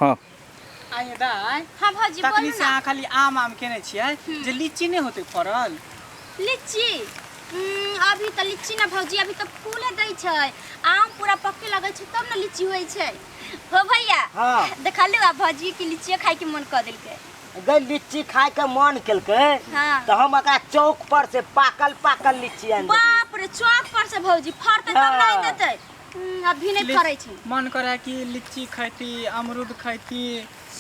हँ। आइ दाइ। हाँ भौजी, तखनी बोलू से ना। अहाँ खाली आम आम केने छियै जे लीची नहि होतै फड़ल? लीची, अभी तऽ लीची ना भौजी, अभी तऽ फूले दै छै। आम पूरा पके लगै छै तब ने लीची होइ छै। हो भैया। हाँ। देखलू आ भौजी के लीचियो खाय के मन कऽ देलकै। गई लीची खाय के मन केलकै। हाँ। तऽ हम एकरा चौक पर से पाकल पाकल लीची आनि देबै। बाप रे, चौक पर से भौजी फड़तै तब ने आनि हाँ। देतै। अभी नहीं फड़ै छै। मन करे कि लीची खैती, अमरूद खैती,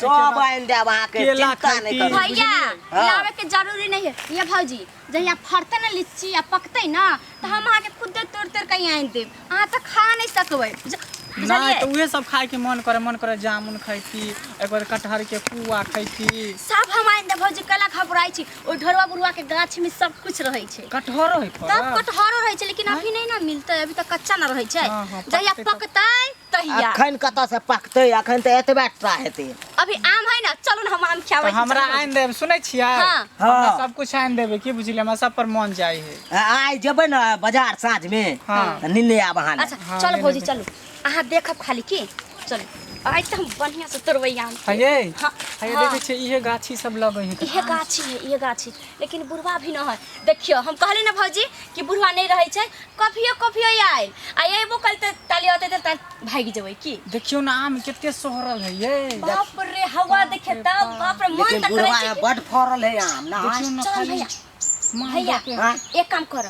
सब आनि देब अहाँके, केला चिंता नहि खैती। करू। भैया। हाँ। लावे के जरूरी नहीं है ये भौजी। जहिया फड़तै ना लीची आ पकतै ना तऽ हम अहाँके खुदे तोड़ तोड़ के आनि देब, अहाँ तऽ खा नहीं सकबै। नहि। बुझलियै? तऽ उहे सब खायके मन करे, मन करे जामुन खैती, एक बार कटहर के कुआ खैती। सब हम आनि देब भौजी, कला घबराइ छी। ओहि ढोरवा बुढ़वा के गाछ में सब कुछ रहै छै। कटहरो है तब फड़ल? कटहरो रहै छै, लेकिन अभी नहीं ना मिलतै, अभी तऽ कच्चा ना रहै छै। हाँ, हाँ, जहिया पकतै तब। पकतै तहिया। अखन कतऽ से पकतै? अखन तऽ एतबे टा हेतै। अभी आम है ना, चलू ना हम आम खियाबै तऽ छी, हमरा चलू। आनि देब, सुनै छियै? हाँ। हमरा हाँ। सब कुछ आनि देबै की, बुझलियै? हमरा सब पर मन जाइ है। आइ जेबै ने बाजार साँझ में। हाँ। तऽ नेने आब अहाँ लए। अच्छा। हाँ, चलो ले भौजी। लेबै। चलू, अहाँ देखब खाली की। चलू, आइ तऽ हम बढ़िया से तोड़बै आम के। हये। हाँ। हये। हाँ। देखै छियै, इहे गाछी सब लगै है। इहे गाछी है, इहे गाछी, लेकिन बुढ़वा भी न है। देखियो, हम कहली ना भौजी कि बुढ़वा नहीं रहै छै, कभियो कभियो आयल आ एबो कल तऽ ताली अतै तऽ भागि जेबै की। देखियौ ने, आम कते सोहरल है ये। बाप रे, हवा देखे तऽ बाप रे, मन लेकिन तऽ करै बुढ़वा छै है कि बड फड़ल है आम ना। देखियौ ने। चल खाली भैया। माल भैया। के। हाँ? एक काम कर,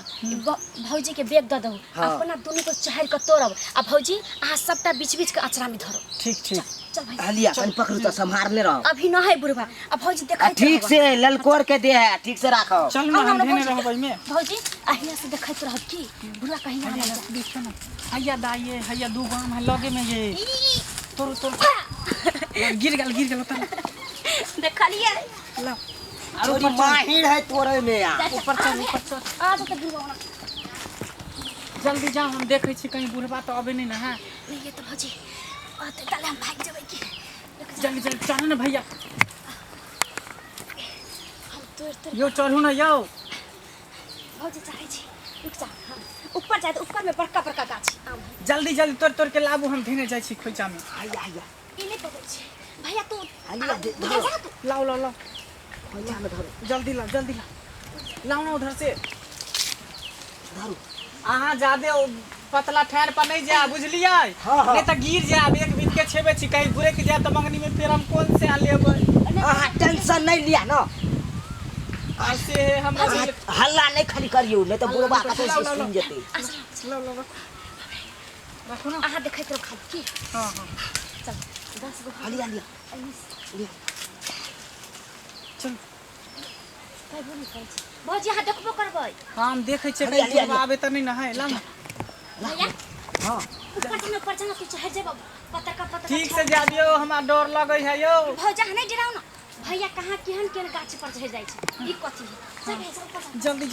भौजी के बैग दऽ दहु। हाँ। अपना दुनू को चढ़ि कऽ तोड़ब आ भौजी अहाँ सबटा बीच बीच के अचरा में धरब। ठीक ठीक। चल भैया। हलिया कनि पकड़ू तऽ सम्हारने रहो। अभी न है बुढ़वा आ भौजी आ देखैत ठीक रहब। से ललकोर के दे है, ठीक से राखो। चल ना, आउ हम ना, धेने भौजी। रहबै में। भौजी, अहिया से देखैत रहब की बुढ़वा कहीं आ ना जाए। देखियौ ने, हैया दाइ ये, हैया दू गो आम है लगे में ये। ई, तोड़ तोड़, गिर गेल, गिर गेल, उतर। देखलियै? लाओ आरो। छोरी ऊपर चल। माहिर है तोड़े में आ। ऊपर चल, ऊपर चल। आ जेतै बुढ़वा ओना। जल्दी जाओ, हम देखै छी कहीं बुढ़बा तऽ अबै नहि ने है। नहीं ये तो भौजी आते ताले हम भागि जेबै की। रुक जा। जल्दी जल्दी चलू ने भैया। हम तोड़ तोड़। यौ, चढ़ू ने यौ। भौजी, चाहै छी, रुक जा। हाँ, ऊपर जाए तऽ ऊपर में बड़का बड़का गाछ आम है। जल्दी जल्दी तोड़ तोड़ के लाबू, हम धेने जाइ छी खोइचा में। हैया हैया। ई नहि पकड़ै छै भैया, तू हलिया दे- भैया, जा तू। लाओ लाओ लाओ। खोइचा में धरू। जल्दी लाओ, जल्दी लाओ, लाओ ना उधर से। धरू। अहाँ जादे ओ पतला ठहर पर नहीं जाए, बुझलियै? हाँ, हाँ। नहीं तऽ गिर जायब। एक बीत के छेबे छी, कहीं गुरक जायब तऽ मंगनी में फेर हम कोन से लेबै? अहाँ टेंशन नहीं लिया ना। आ से हम अहाँ हल्ला नहीं खाली करियौ, नहीं तऽ बुढ़वा कतौ से सुनि जेतै। लाओ लाओ, रखो रखो ना। अहाँ देखैत रहू खाली की। हाँ हाँ। चल, 10 गो। हलिया लिया। चल। पाइबो नहि करै छै भौजी, अहाँ देखबो करबै। हाँ, हम देखै छियै हलिया, कहीं हलिया, बुढ़वा आबे तऽ नहीं ने है। लाओ ना। भैया। हाँ। ऊपर जाना, ऊपर जाना, तू चढ़ जेबऽ पतरका पतरका। ठीक से जाबियो, हमरा डर लगै है यौ। भौजी, अहाँ नहि डराउ ना। भैया कहाँ केहन केहन गाछ पर चढ़ि जाइ छै। ई कथी है? चल भैया, चल, ऊपर चल। जल्दी।